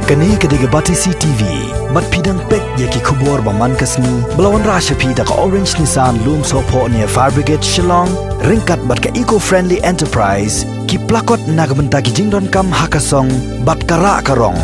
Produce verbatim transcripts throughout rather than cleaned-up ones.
Kane ka dei ka Batesi T V. Bad phi dang peit ïa ki khubor ba man ka sngi ba la wanrah sha phi da ka Orange Nissan Lumsohphoh near Fire Brigade Shillong, ryngkat bad ka Eco Friendly Enterprise, ki plakot na ka bynta ki jingdonkam ha ka song bad ka rah ka rong.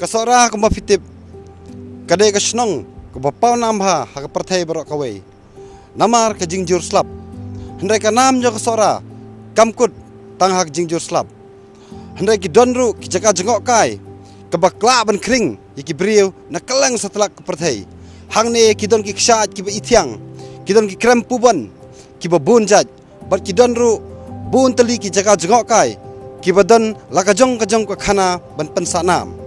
Ka Sohra kumba phi tip ka dei ka shnong kaba pawnam bha ha ka pyrthei baroh kawei namar ka jingjur slap. Hynrei ka nam jong ka Sohra kam kut tang ha ka jingjur slap. Hynrei ki don ruh ki jaka jngohkai kaba khlaiñ ban khring ïa ki briew na kylleng satlak ka pyrthei. Hangne ki don ki kshaid kiba ithiang, ki don ki krem pubon kiba bun jait, bad ki don ruh bun tylli ki jaka jngohkai kiba don la ka jong ka jong ka khana ban pynsahnam.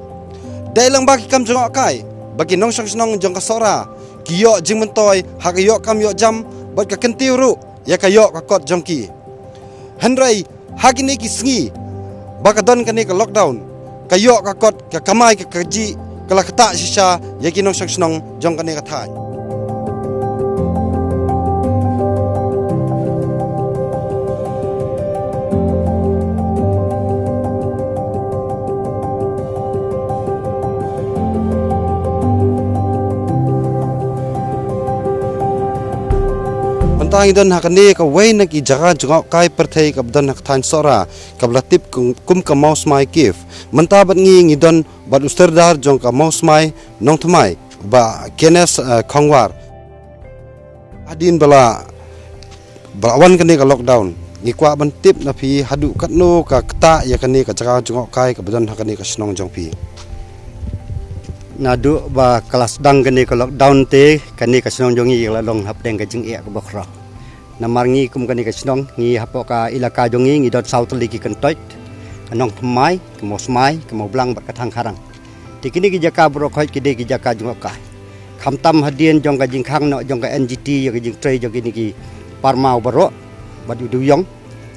Dei lang ba ki kam jngohkai ba ki nongshong shnong jong ka Sohra ki ïoh jingmyntoi ha ka ïoh kam ïoh jam bad ka kyntiew ruh ïa ka ïoh ka kot jong ki. Hynrei ha kine ki sngi ba ka don kane ka lockdown, ka ïoh ka kot, ka kamai ka kajih ka la ktah shisha ïa ki nongshong shnong jong kane ka thaiñ. Mynta ngi don ha kane kawei na ki jaka jngohkai pyrthei kaba don ha ka thaiñ Sohra kaba la tip kum, kum ka Mawsmai Cave. Mynta bad ngi ngi don bad u Sordar jong ka Mawsmai Nongthymmai, Bah Kenneth, eh, Khongwar. Hadien ba la, ba la wan kane ka lockdown, ngi kwah ban tip na phi haduh katno ka ktah ïa kane ka jaka jngohkai kaba don ha kane ka shnong jong phi. Naduh ba ka la sdang kane ka lockdown te, kane ka shnong jong ngi ka la long hapdeng ka jingeh kaba khraw. Namar ngi kum kane ka shnong, ngi hapoh ka ilaka jong ngi ngi don saw tylli ki kyntoit, ka Nongthymmai, ka Mawsmai, ka Mawblang bad ka Thangkharang. Te kine ki jaka baroh khoit ki dei ki jaka jngohkai. Khamtam hadien jong ka jingkhang noh jong ka N G T ïa ka jingtrei jong kine ki parmaw baroh bad u dewïong,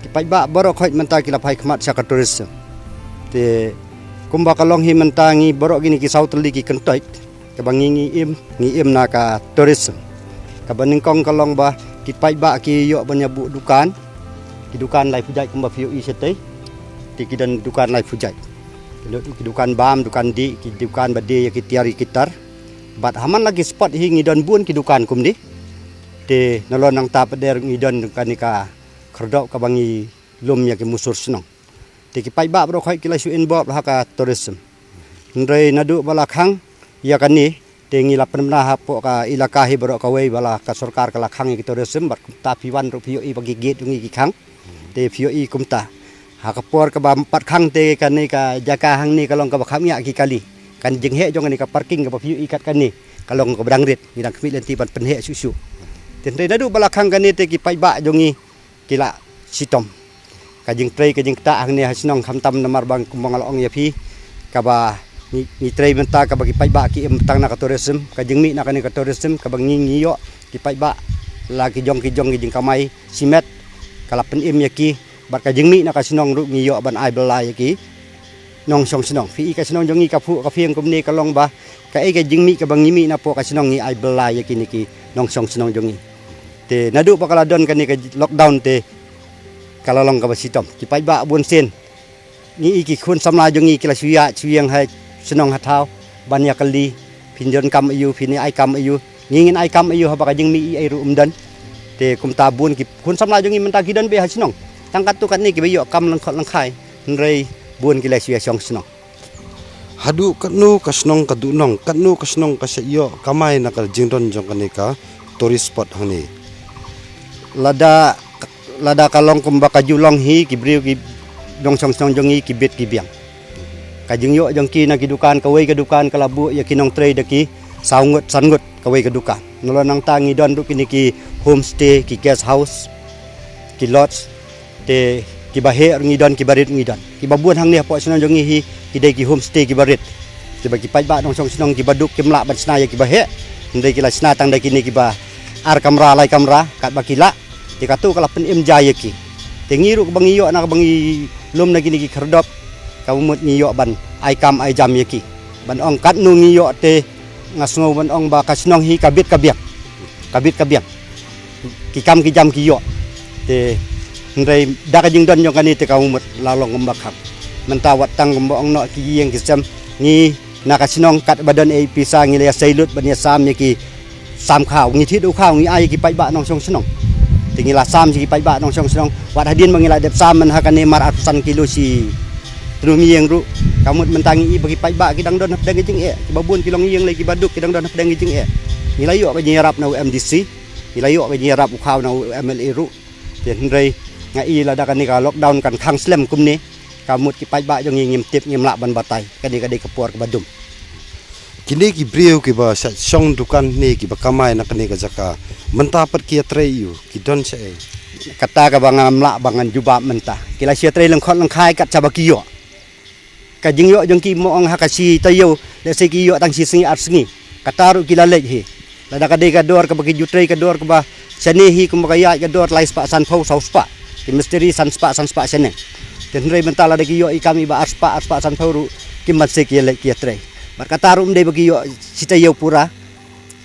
ki paidbah baroh khoit mynta ki la phai khmat sha ka tourism. Te kumba ka long hi mynta ngi baroh kine ki saw tylli ki kyntoit kaba ngi ngi im, ngi im na ka tourism. Kaba nyngkong ka long ba ki paidbah ki ïoh ban ïa buh dukan, ki dukan laiphew jait kumba phi ïohi shatei. Te ki don dukan laiphew jait. Ki dukan bam, dukan dih, ki dukan ba die ïa ki tiar ïa ki tar. Bad ha man la ki spot hi ngi don bun ki dukan kumne. Te nalor nangta pat de ngi don kane ka khyrdop kaba ngi lum ïa ki musur shnong. Te ki paidbah baroh khoit ki la shu involve ha ka tourism. Hynrei naduh ba la khang ïa kane, te ngi la pynbna hapoh ka ilaka hi baroh kawei ba la ka sorkar ka la khang ïa ki tourism, bad kumta phi wan ruh phi ïohi ba ki gate jong ngi ki khang. Te phi ïohi kumta. Ha ka por kaba ym pat khang te kane ka jaka hangne ka long kaba kham ïa ki kali. Ka jingheh jong kane ka parking kaba phi ïohi kat kane ka long kaba dang rit, ngi dang khmih lynti ban pynheh shuh shuh. Te hynrei naduh ba la khang kane te ki paidbah jong ngi ki la shitom. Ka jingtrei ka jingktah hangne ha shnong khamtam namar ba kumba nga la ong ïa phi, kaba ngi, ngi trei mynta kaba ki paidbah ki im tang na ka tourism, ka jingmih na kane ka tourism kaba ngi ngi ïoh ki paidbah la ki jong ki jong ki jingkamai shimet ka la pynim ïa ki, bad ka jingmih na ka shnong ruh ngi ïoh ban ai bylla ïa ki nongshong shnong. Phi i ka shnong jong ngi ka phuh ka phieng kumne ka long ba kaei ka jingmih kaba ngi mih napoh ka shnong ngi ai bylla ïa kine ki nongshong shnong jong ngi. Te naduh ba ka la don kane ka lockdown te ka la long kaba shitom. Ki paidbah bun sien ngi i ki khun samla jong ngi ki la shu ïaid shu ïeng ha shnong ha thaw ban ïa kylli, phin don kam aiu, phin ai kam aiu. Ngi ngin ai kam aiu haba ka jingmih ei ei ruh ym don. Te kumta bun ki khun samla jong ngi mynta ki don beit ha shnong. Tang katto katne kiba ïoh kam lyngkhot lyngkhai. Hynrei bun ki la shu ïa shong shnong. Haduh katno ka shnong ka duhnong, katno ka shnong ka shah ïoh kamai na ka jingdon jong kane ka tourist spot hangne? Lada, lada ka long kumba ka ju long hi, ki briew ki nongshong shnong jong ngi ki bit ki biang. Ka jingïoh jong ki na ki dukan, kawei ka dukan ka la buh ïa ki nongtrei da ki saw ngut san ngut kawei ka dukan. Nalor nangta ngi don ruh kine ki homestay, ki guest house, ki lodge. Te kiba heh ruh ngi don, kiba rit ngi don. Kiba bun hangne hapoh shnong jong ngi hi ki dei ki homestay kiba rit. Kiba ki paidbah nongshong shnong kiba duk kim lah ban shna ïa kiba heh. Hynrei ki la shna tang da kine kiba Ar kamra lai kamra katba ki lah. Te katu ka la pynim ja ïa ki. Te ngi ruh kaba ngi ïoh na kaba ngi lum na kine ki khyrdop, ka mut ngi ïoh ban ai kam ai jam ïa ki. Ban ong katno ngi ïoh te nga sngew ban ong ba ka shnong hi ka bit ka biang. Ka bit ka biang. Ki kam ki jam ki ïoh. Te hynrei da ka jingdon jong kane te ka mut la long kumba khang. Mynta wat tang kumba ong noh ki ïing ki sem, ngi na ka shnong katba don ei pisa ngi la ïa sei lut ban ïa sam ïa ki sam khaw, ngi thied u khaw ngi ai ïa ki paidbah nongshong shnong. Te ngi la sam ïa ki paidbah nongshong shnong. Wat hadien ba ngi la dep sam man ha kane mar arphew san kilo shi trum ïing ruh. Ka mut mynta ngi i ba ki paidbah ki dang don hapdeng ki jingeh. Kiba bun ki long ïing lei kiba duk ki dang don hapdeng ki jingeh. Ngi la ïoh ka jingïarap na u M D C. Ngi la ïoh ka jingïarap u khaw na u M L A ruh. Te hynrei nga i lada kane ka lockdown kan khang slem kumne, ka mut ki paidbah jong ngi ngim tip ngim lah ban batai. Kane ka dei ka por kaba dum. Kine ki briew kiba shah shong dukan ne kiba kamai na kane ka jaka, mynta pat ki ïatrei ïa u, ki don shaei? Kata kaba ngam lah ba ngan jubab mynta. Ki la shi ïatrei lyngkhot lyngkhai kat shaba ki ïoh. Ka jingïoh jong ki mo ong ha ka shi taïew, lehse ki ïoh tang shi sngi ar sngi. Kata ruh ki la leit hi. Lada ka dei ka dor kaba ki ju trei ka dor kaba shane hi kumba ka ïaid ka dor lai spah san phew saw spah. Ki mistri san spah san spah shane. Te hynrei mynta lada ki ïoh i kam iba ar spah ar spah san phew ruh kim ban se ki ïa leit ki ïa trei. Bad kata ruh ym dei ba ki ïoh shi taïew pura.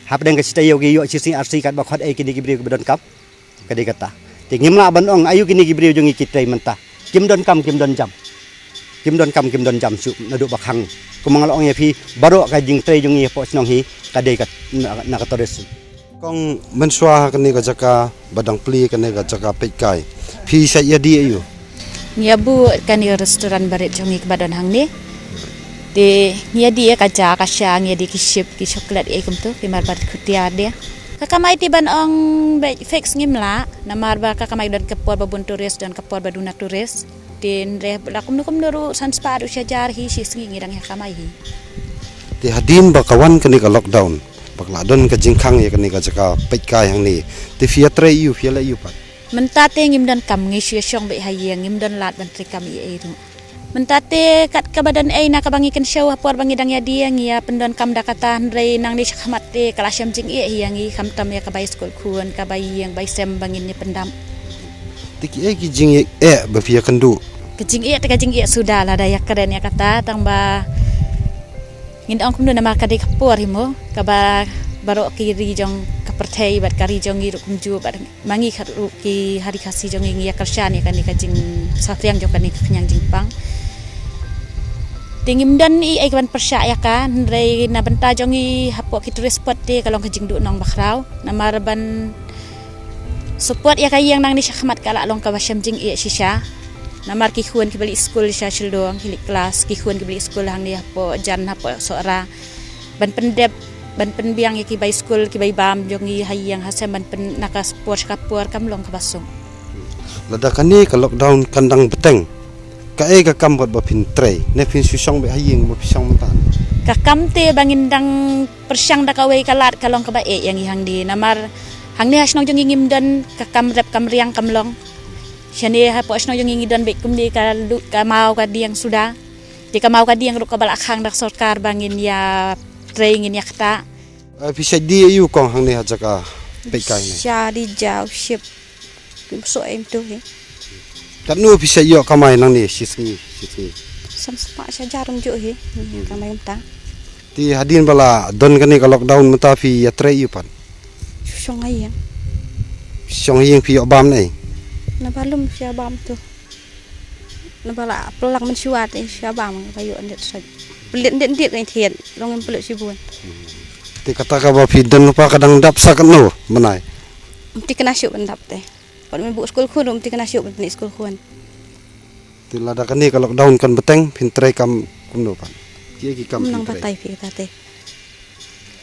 Hapdeng ka shi taïew ki ïoh shi sngi ar sngi katba khot ei kine ki briew kiba don kam. Ka dei kata. Te ngim lah ban ong aïu kine ki briew jong ngi ki trei mynta. Kim don kam kim don jam. Kim don kam kim don jam shuh naduh ba khang. Kumba nga la ong ïa phi baroh ka jingtrei jong ngi hapoh shnong hi ka dei ka na, na ka tourist. Kong, mynshuwa ha kane ka jaka ba dang plie kane ka jaka peitkai, phi shait ïa die aïu? Ngi ïa buh kane restaurant barit jong ngi kaba don hangne. Te ngi ïa die ka ja ka sha, ngi ïa die ki ship ki chocolate ei kumto, ki marbat khutia de. Ka kamai te ban ong beit fix ngim lah, namar ba ka kamai don ka por ba bun tourist, don ka por ba duna tourist. Te hynrei la kumno kumno ruh san spah haduh shi hajar hi shi sngi ngi dang ïa kamai hi. Te hadien ba ka wan kane ka lockdown, ba ka la don ka jingkhang ïa kane ka jaka peitkai hangne, te phi ïatrei aïu, phi ïa leh aïu pat? Mynta te ngim don kam, ngi shu ïa shong beit ha ïing, ngim don lad ban trei kam ei ei ruh. Mynta te kat kaba don ei na kaba ngi kynshew ha por ba ngi dang ïa die, ngi ïa pyndon kam da kata, hynrei nangne shakhmat te ka la shem jingeh hi ïa ngi, khamtam ïa ka bai skul khun, ka bai ïing bai sem ba ngin ïa pyndam. Te kiei ki jingeh ba phi ïa kynduh? Ka jingeh te ka jingeh suda, lada ïa kren ïa kata, tang ba ngin ong kumno namar ka dei ka por hi mo, kaba baroh ki ri jong ka pyrthei bad ka ri jong ngi ruh kumjuh bad ma ngi khat ruh ki ha ri Khasi jong ngi ngi ïa kyrshan ïa kane ka jingsaphriang jong kane ka khñiang jingpang. Te ngim don ei ei kaban pyrshah ïa ka, hynrei na bynta jong ngi hapoh ki tourist spot te ka long ka jingduh nong bakhraw. Namar ban support ïa ka ïing nangne shakhmat ka la long kaba shem jingeh shisha. Namar ki khun kiba leit skul sha Shillong, ki leit klas, ki khun kiba leit skul hangne hapoh Jan hapoh Sohra. Ban pyndep, ban pynbiang ïa ki bai skul, ki bai bam jong ngi ha ïing ha sem ban pyn na ka por sha ka por kam long kaba suk. Lada kane ka lockdown kan dang bteng, kaei ka kam bad ba phin trei, ne phin shu shong beit ha ïing ba phi shong mynta? Ka kam te ba ngin dang pyrshang da kawei ka lad ka long kaba eh ïa ngi hangne, namar hangne ha shnong jong ngi ngim don ka kam rep kam riang kam long. Shane hapoh shnong jong ngi ngi don beit kumne ka lu-, ka maw ka dieng suda. Te ka maw ka dieng ruh kaba la khang da ka sorkar ba ngin ïa trei ngin ïa ktah. Eh, phi shait die aïu kong hangne ha jaka peitkai ne? Sha die ja u ship. Kim so em tu hi. Katno phi shait ïoh kamai nangne shi sngi, shi sngi? San spah shi hajar ym juh hi. Kamai mynta. Te hadien ba la don kane ka lockdown mynta phi ïa trei aïu pat? Shu shong ha ïing. Shong ha ïing phi ïoh bam ne? Naba lum shu bam tu. Naba la plang mynshuwa te shu bam ba ïoh ndet sait. Plit ndet ndet ngai thied, long em plit shibun. Te kata kaba phi don lypa ka dang dap sa katno bnai? Ym thikna shuh ban dap te. Pat men buh skul khun ym thikna shuh ban pynleit skul khun. Te lada kane ka lockdown kan bteng phin trei kam kumno pat? Kiei ki kam phin trei? Ym nang batai phi kata te.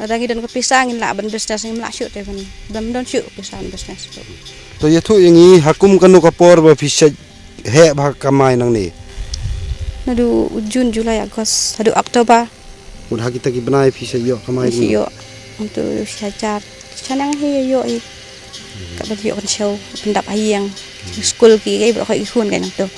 Lada ngi don ka pisa ngin lah ban business, ngim lah shuh te ban, ban don shuh ka pisa ban business. To ïathuh ïa ngi ha kum kano ka por ba phi shait heh bha kamai nangne? Naduh June, July, August haduh October. Mut ha kita ki bnai phi shait ïoh kamai kumno? Phi ïoh kumto shi hajar. Shaneng hi ïoh hi. Ka ban ïoh kan show pyndap ha ïing. Skul ki, ki baroh ki khun kai nangto.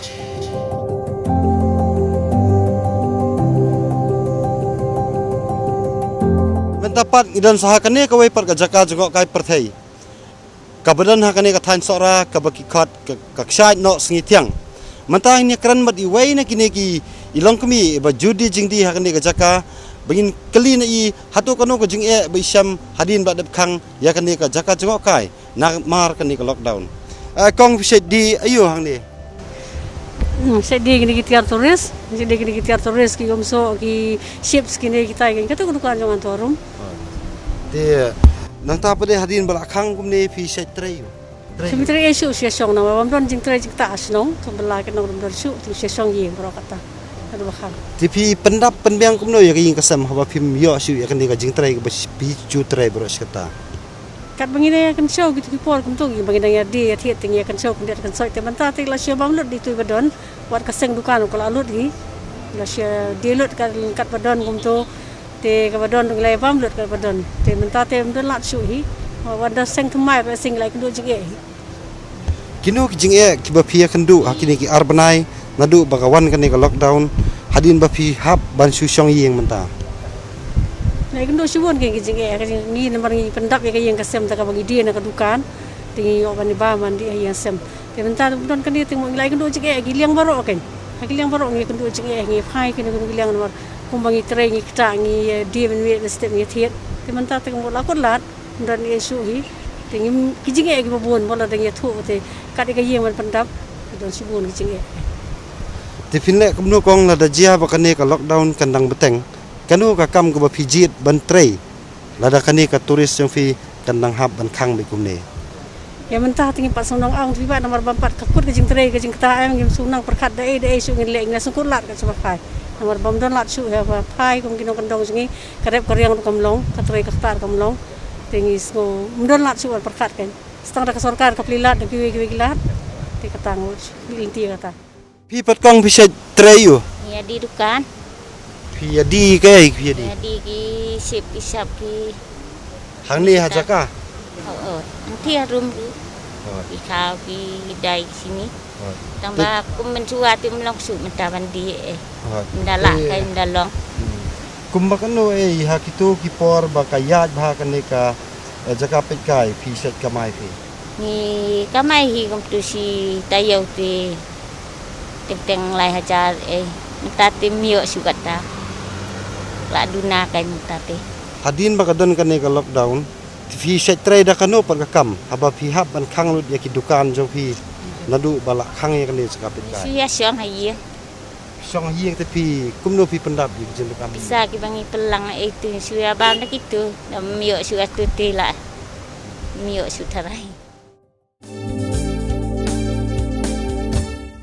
Mynta pat ngi don sa ha kane kawei pat ka jaka jngohkai pyrthei. Kaba don ha kane ka thaiñ Sohra kaba ki khot ka, ka kshaid noh sngi thiang. Mynta ngin ïa kren bad iwei na kine ki, i longkmie iba ju die jingdie ha kane ka jaka, ba ngin kylli na i hato kano ka jingeh ba i shem hadien ba dep khang ïa kane ka jaka jngohkai namar kane ka lockdown. Eh, kong, phi shait die aïu hangne? Hmm, shait die kine ki tiar tourist, shait die kine ki tiar tourist, ki umsoh, ki chips, kine kita, kata ka dukan jong ngan to rum. Te nangta pat de hadien ba la khang kumne phi shait trei? Trei. Phi trei shuh, shu shong, namar bym don jingtrei jingktah shnong, to ba la ka nong bym don shuh, to shu shong ïing baroh kata. Kata ba khang. Te phi pyndap pynbiang kumno ïa ka ïing ka sem haba phim ïoh shuh ïa kane ka jingtrei kaba phi ju trei baroh shi katta? Katba ngi dang ïa kynshew kito ki por kumto, ngi ba ngi dang ïa die ïa thied te ngi ïa kynshew khyndiat kynsoit, te mynta te la shu bam lut die tu ba don, wat ka seng dukan ka la lut hi. La shu die lut kat, katba don kumto, te kaba don ngi la ïa bam lut katba don. Te mynta te ym don lad shuh hi. Wat da seng thymmai ba seng la ïa kynduh jingeh hi. Kino ki jingeh kiba phi ïa kynduh ha kine ki ar bnai naduh ba ka wan kane ka lockdown hadien ba phi hap ban shu shong ïing mynta? Ngi kynduh shibun ki jingeh, ka jing-, ngi namar ngi pyndap ïa ka ïing ka sem da kaba ngi die na ka dukan. Te ngi ïoh ban ïa bam ban die ha ïing sem. Te mynta ym don kane te ngi la ïa kynduh jingeh ki liang baroh kan. Ha ki liang baroh ngi kynduh jingeh, ngi phai kine ki liang namar kumba ngi trei ngi ktah, ngi die mynmiet mynstep ngi thied. Te mynta te ngi la kut lad. Ym don ei shuh hi. Te ngim, ki jingeh kiba bun ba la dang ïathuh te kat ïa ka ïing ban pyndap. Ki don shibun ki jingeh. Te phin leh kumno kong lada jia ba kane ka lockdown kan dang bteng? Kano ka kam kaba phi jied ban trei lada kane ka tourist jong phi kan dang hap ban khang beit kumne? Ïa mynta te ngim pat sngew nang ong te phi ba namar bym pat ka kut ka jingtrei ka jingktah em, ngim sngew nang pyrkhat da ei da ei shuh, ngin leh ngin sngew kut lad ka shu ba phai. Namar bym don lad shuh ïa ba phai kum ki nongkyndong jong ngi. Ka rep ka riang ruh kam long, ka trei ka ktah ruh kam long. Te ngi sngew ym don lad shuh ban pyrkhat kan. Tang da ka sorkar ka plie lad, da kiwei kiwei ki lad. Te kata ngut, plie lynti kata. Phi pat kong phi shait trei ïa u? Ïa die dukan. Phi ïa die kaei phi ïa die? Ïa die ki ship ki shap ki. Hangne ha jaka? Oh, oh. Nangta harum ruh. Oh. Ki khaw ki dai ki shini. Tang ba kum mynshuwa te ym long shuh mynta ban die eh. Mynta lah kai mynta long. Hmm. Kumba kano eh ha kito ki por ba ka ïaid bha kane ka, eh, jaka peitkai phi shait kamai phi? Ngi kamai hi kumto shi taïew te teng teng lai hajar eh. Mynta te ym ïoh shuh kata. Lah duna kai mynta te. Hadien ba ka don kane ka lockdown. Phi shait trei da kano pat ka kam haba phi hap ban khang lut ïa ki dukan jong phi naduh ba la khang ïa kane jaka peitkai? Shu ïa shong ha ïing. Shong ha ïing te phi kumno phi pyndap ïa ki jingdukan? Pisa kiba ngi pynlang eh te shu ïa bam da kito, da ym ïoh shuh ïa tu te lah. Ym ïoh shuh tharai.